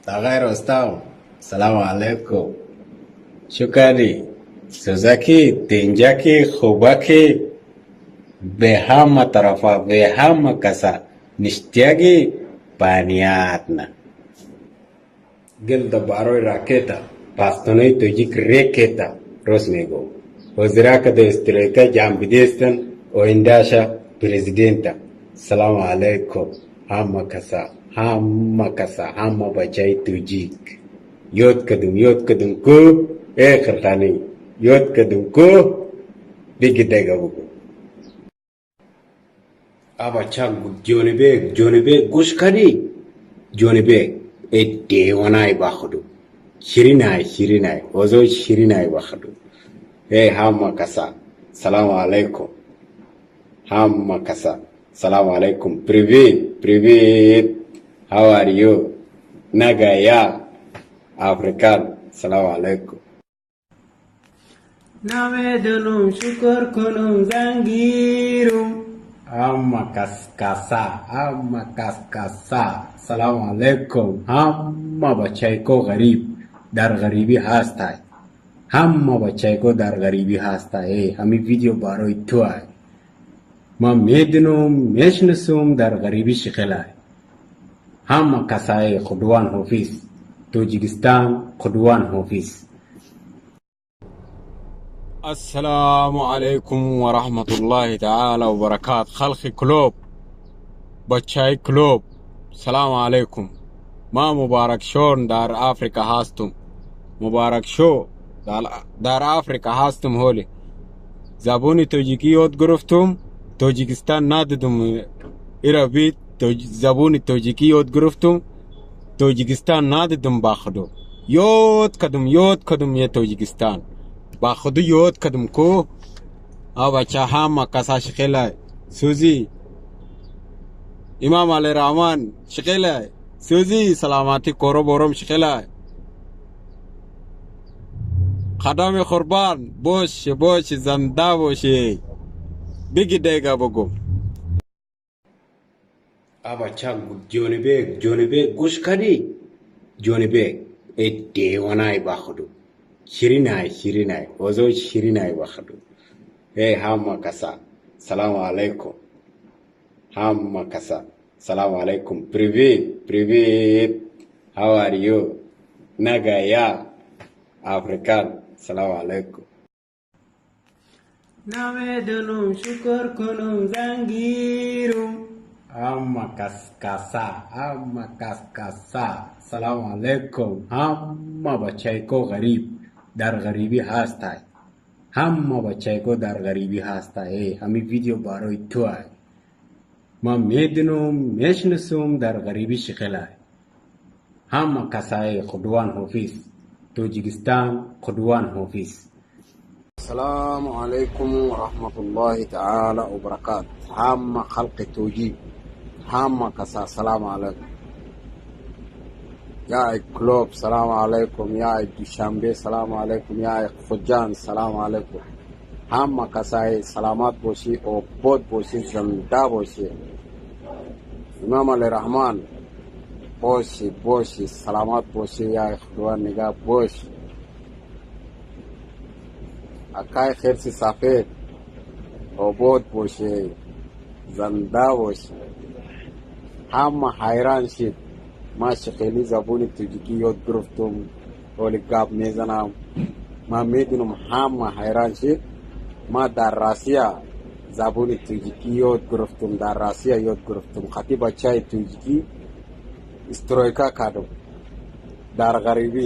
Тағай Ростам, салому алейкум. Шукри, Сузаки, Тинджаки, Хубаки, бе ҳама тарафа, бе ҳама каса, ништяки, понятно. Гилда барои ракета, пахтунои тоҷик рекета, рост мегӯ. Ҳозиракада стройка ҷамъ бидестан, оиндаша президента. Салому алейкум, ҳама каса, ҳама каса, ҳама бачаи тоҷик. Ёд кардум, ёд кардум ку, э қирқанӣ, ёд кардум ку, биги дега бугӯ. А бача Ҷонибек, Ҷонибек, гӯш кардӣ? Ҷонибек, э девонаи ба худу. Ширинай, ширинай, озои ширинай ба худу. Эй ҳама каса, салому алейкум. Ҳама каса, салому алейкум. Привет, привет. How are you? Нагая. Африкан, салому алейкум. Намедонам шукр кунам зангирум. Ҳама кас каса, ҳама кас каса. Салому алейкум. Ҳама бачаико ғариб дар ғарибӣ ҳастай. Ҳама бачаико дар ғарибӣ ҳастай. Эй, ҳамин видео барои ту ай. Ман медунам, мешинасум дар ғарибӣ шиқилай. Ҳама касаи Худованд ҳофиз. Тоҷикистон Худованд ҳофиз. السلام عليكم ورحمة الله تعالى وبركاته. خلق كلوب بچای کلوب، سلام علیکم. ما مبارک شون در افریقا هستم. مبارک شو در افریقا هستم. هولی زبونی тоҷикӣ ёд гирифтум. Тоҷикистон надидум ира бит забони тоҷикӣ ёд гирифтум. Тоҷикистон надидум ба худо. Ёд кардум, ёд кардум е Тоҷикистон. Ба худу ёд кардум ку. А бача ҳама каса шихелай. Сӯзи Имом Али Раҳман шихелай. Сӯзи саломатӣ коро бором шихелай. Қадами қурбан бош бош занда бошӣ. Биги дега бугум. А бача Ҷонибек, Ҷонибек, гӯш кардӣ? Ҷонибек, э девонаи ба худу. Ширинай, ширинай, озои ширинай ба худу. Эй ҳама каса, салому алейкум. Ҳама каса, салому алейкум. Привет, привет. How are you? Нагая. Африкан, салому алейкум. Намедонам шукр кунам зангирум. Ҳама кас каса, ҳама кас каса. Салому алейкум. Ҳама бачаико ғариб дар ғарибӣ ҳастай. Ҳама бачаико дар ғарибӣ ҳастай. Эй, ҳамин видео барои ту ай. Ман медунам, мешинасум дар ғарибӣ шиқилай. Ҳама касаи Худованд ҳофиз. Тоҷикистон Худованд ҳофиз. السلام عليكم ورحمة الله تعالى وبركاته. ҳама халқи тоҷик, ҳама каса, салому алейкум. Я Клуб, салому алейкум. Я Душанбе, салому алейкум. Я Хуҷанд, салому алейкум. Ҳама касаи саломат бошӣ, обод бошӣ, зинда бошӣ. Имом Али Раҳман бошӣ, бошӣ, саломат бошӣ, я Худованд нигаҳ бош. Акай хирси сафед обод бошӣ, зинда бошӣ. Ҳама ҳайран шид. Ман шихели забони тоҷикӣ ёд гирифтум, ҳоли гап мезанам. Ман медунам ҳама ҳайран шид. Ман дар Россия забони тоҷикӣ ёд гирифтум, дар Россия ёд гирифтум. Хати бачаи тоҷикӣ стройка кардум дар ғарибӣ.